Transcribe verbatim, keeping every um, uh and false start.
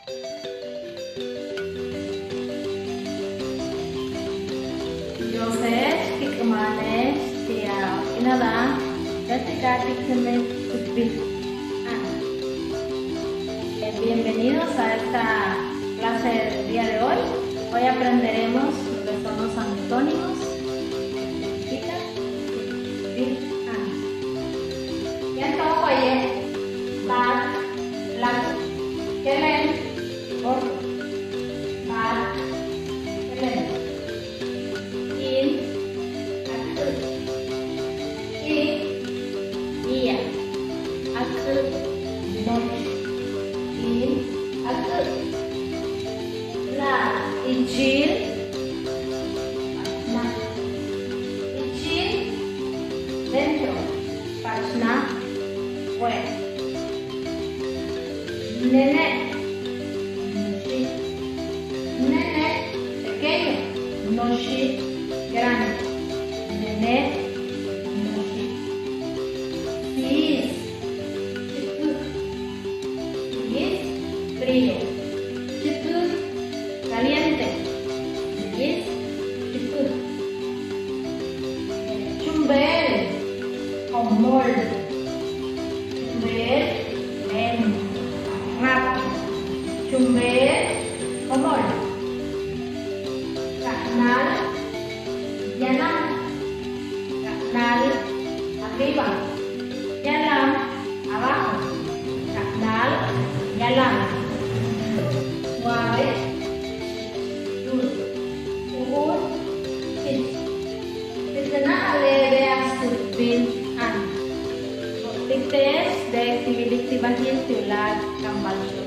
Dios ex, kik'umanex, tia Inada, yatika kik'umanex, ah. Eh, bienvenidos a esta clase del día de hoy. Hoy aprenderemos lo que son los antónimos. Significa, ah. Yan to hoye, bak, lak, kelen, bak, kelen. In, akut. In, iya. Akut, noche. In, akut. La, ichil. Na. Ichil, dentro. Pachna, fuera. Nene, noche. Nene, pequeño. Noche, grande. Nene, noche. Siis, chikut. Siis, frío. Chikut, caliente. Siis, chikut. Chumbel, komol. Chumbel, lento, rápido. Chumbel, komol. Kaknal, yalam. Kaknal, arriba. Yalam, abajo. Kaknal, yalam. Suave, duro. Uur, chich. Titina'ale de asut bin an. Tiktes de tibilik tibahil tiulat kambal sho.